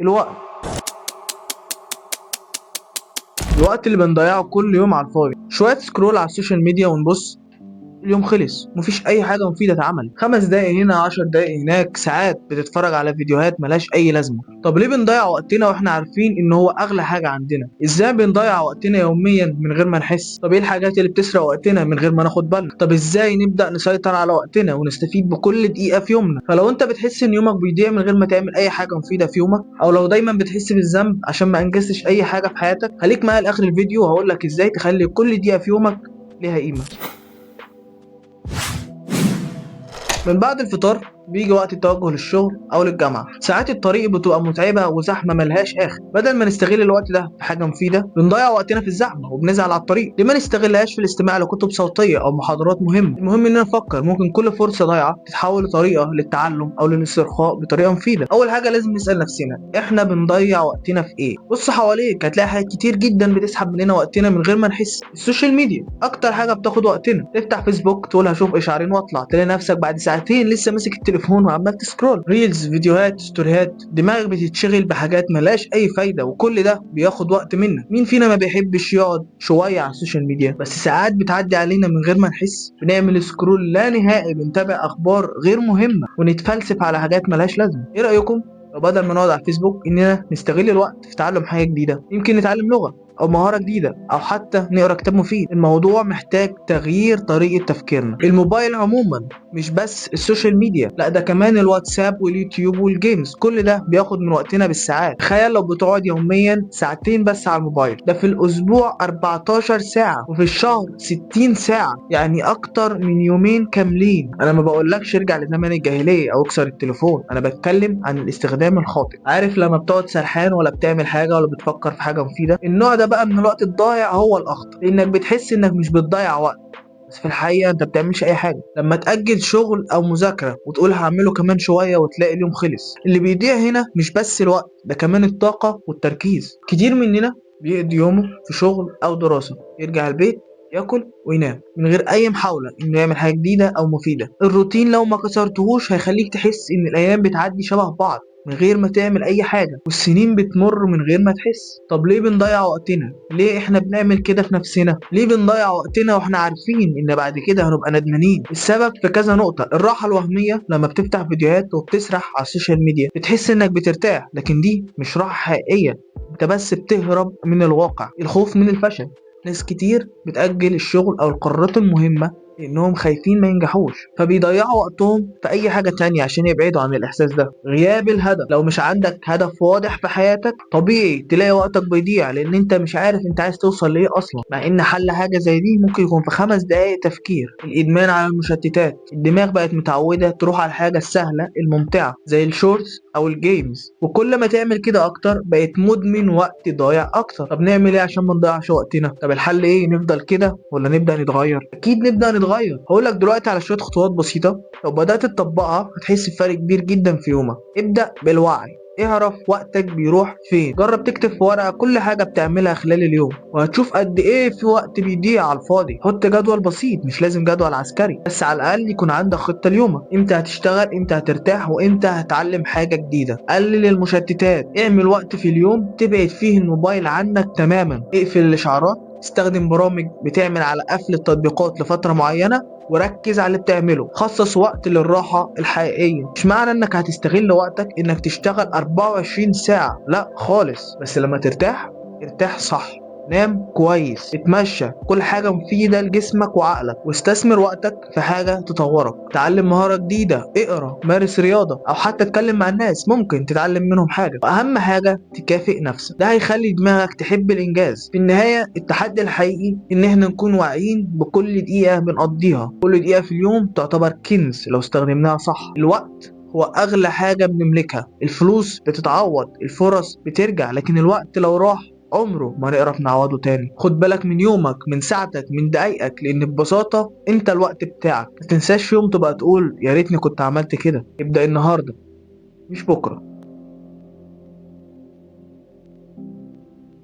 الوقت. الوقت اللي بنضيعه كل يوم على الفاضي، شوية scroll على ال social media ونبص اليوم خلص، مفيش اي حاجة مفيدة اتعمل. 5 دقايق هنا، 10 دقايق هناك، ساعات بتتفرج على فيديوهات ملهاش اي لازمه. طب ليه بنضيع وقتنا واحنا عارفين ان هو اغلى حاجة عندنا؟ ازاي بنضيع وقتنا يوميا من غير ما نحس؟ طب ايه الحاجات اللي بتسرق وقتنا من غير ما ناخد بالنا؟ طب ازاي نبدا نسيطر على وقتنا ونستفيد بكل دقيقة في يومنا؟ فلو انت بتحس ان يومك بيضيع من غير ما تعمل اي حاجة مفيدة في يومك، او لو دايما بتحس بالذنب عشان ما انجزتش اي حاجة في حياتك، خليك معايا لاخر الفيديو وهقول لك ازاي تخلي كل دقيقة في يومك ليها قيمة. من بعد الفطار بيجي وقت التوجه للشغل او للجامعة. ساعات الطريق بتبقى متعبة وزحمه ملهاش اخر. بدل ما نستغل الوقت ده في حاجة مفيدة بنضيع وقتنا في الزحمة وبنزعل على الطريق. ليه ما نستغلهاش في الاستماع لكتب صوتية او محاضرات مهمة؟ المهم اننا نفكر، ممكن كل فرصة ضايعة تتحول لطريقه للتعلم او للاسترخاء بطريقة مفيدة. اول حاجة لازم نسال نفسنا، احنا بنضيع وقتنا في ايه؟ بص حواليك هتلاقي حاجات كتير جدا بتسحب مننا وقتنا من غير ما نحس. ال social media اكتر حاجة بتاخد وقتنا. تفتح فيسبوك تقول هشوف اشعارين واطلع، تلاقي نفسك بعد ساعتين لسه ماسك التليفون وعمال ت scroll reels، فيديوهات، ستوريهات. دماغك بتتشغل بحاجات ملهاش اي فايده، وكل ده بياخد وقت منك. مين فينا ما بيحبش يقعد شوية على ال social media؟ بس ساعات بتعدي علينا من غير ما نحس. بنعمل scroll لا نهائي، بنتابع اخبار غير مهمة ونتفلسف على حاجات ملهاش لازمه. ايه رايكم لو بدل ما نقعد على الفيسبوك اننا نستغل الوقت في تعلم حاجة جديدة؟ يمكن نتعلم لغة او مهارة جديدة، او حتى نقرا كتاب مفيد. الموضوع محتاج تغيير طريقه تفكيرنا. الموبايل عموما مش بس ال social media، لا ده كمان الواتساب واليوتيوب وال games، كل ده بياخد من وقتنا بالساعات. تخيل لو بتقعد يوميا ساعتين بس على الموبايل، ده في الاسبوع 14 ساعة، وفي الشهر 60 ساعة، يعني اكتر من يومين كاملين. انا ما بقولكش ارجع لزمن الجاهلية او اكسر التليفون، انا بتكلم عن الاستخدام الخاطئ. عارف لما بتقعد سرحان ولا بتعمل حاجة ولا بتفكر في حاجة مفيدة؟ النوع ده بقى من الوقت الضايع هو الاخطر، لانك بتحس انك مش بتضيع وقت، بس في الحقيقة انت بتعملش اي حاجة. لما تاجل شغل او مذاكرة وتقول هعمله كمان شوية وتلاقي اليوم خلص. اللي بيضيع هنا مش بس الوقت، ده كمان الطاقة والتركيز. كتير مننا بيقضي يومه في شغل او دراسة، يرجع البيت ياكل وينام من غير اي محاولة انه يعمل حاجة جديدة او مفيدة. الروتين لو ما كسرتهوش هيخليك تحس ان الايام بتعدي شبه بعض من غير ما تعمل اي حاجة، والسنين بتمر من غير ما تحس. طب ليه بنضيع وقتنا؟ ليه احنا بنعمل كده في نفسنا؟ ليه بنضيع وقتنا واحنا عارفين ان بعد كده هنبقى ندمانين؟ السبب في كذا نقطة. الراحة الوهمية، لما بتفتح فيديوهات وبتسرح على ال social media بتحس انك بترتاح، لكن دي مش راحة حقيقية، انت بس بتهرب من الواقع. الخوف من الفشل، ناس كتير بتأجل الشغل او القرارات المهمة لانهم خايفين ما ينجحوش، فبيضيعوا وقتهم في اي حاجة تانية عشان يبعدوا عن الاحساس ده. غياب الهدف، لو مش عندك هدف واضح في حياتك طبيعي تلاقي وقتك بيضيع، لان انت مش عارف انت عايز توصل لايه اصلا، مع ان حل حاجة زي دي ممكن يكون في 5 دقايق تفكير. الادمان على المشتتات، الدماغ بقت متعوده تروح على الحاجة السهلة الممتعة زي ال shorts او ال games، وكل ما تعمل كده اكتر بقت مدمن وقت ضايع اكتر. طب نعمل ايه عشان ما نضيعش وقتنا؟ طب الحل ايه؟ نفضل كده ولا نبدا نتغير؟ اكيد نبدا نتغير. هقول لك دلوقتي على شوية خطوات بسيطة لو بدات تطبقها هتحس بفرق كبير جدا في يومك. ابدا بالوعي، اعرف وقتك بيروح فين. جرب تكتب في ورقة كل حاجة بتعملها خلال اليوم، وهتشوف قد ايه في وقت بيضيع على الفاضي. حط جدول بسيط، مش لازم جدول عسكري، بس على الاقل يكون عندك خطه ليومك، امتى هتشتغل، امتى هترتاح، وامتى هتعلم حاجة جديدة. قلل المشتتات، اعمل وقت في اليوم تبعد فيه الموبايل عنك تماما، اقفل الاشعارات، استخدم برامج بتعمل على قفل التطبيقات لفترة معينة، وركز على اللي بتعمله. خصص وقت للراحة الحقيقية، مش معنى انك هتستغل وقتك انك تشتغل 24 ساعة، لا خالص، بس لما ترتاح ارتاح صح، نام كويس، اتمشى، كل حاجة مفيدة لجسمك وعقلك، واستثمر وقتك في حاجة تطورك. تعلم مهارة جديدة، اقرا، مارس رياضة، او حتى اتكلم مع الناس ممكن تتعلم منهم حاجة. واهم حاجة تكافئ نفسك، ده هيخلي دماغك تحب الانجاز. في النهاية التحدي الحقيقي ان احنا نكون واعيين بكل دقيقة بنقضيها. كل دقيقة في اليوم تعتبر كنز لو استخدمناها صح. الوقت هو اغلى حاجة بنملكها، الفلوس بتتعوض، الفرص بترجع، لكن الوقت لو راح عمره ما نعرف نعوضه تاني. خد بالك من يومك، من ساعتك، من دقايقك، لان ببساطة انت الوقت بتاعك. ما تنساش يوم تبقى تقول يا ريتني كنت عملت كده. ابدأ النهاردة مش بكرة.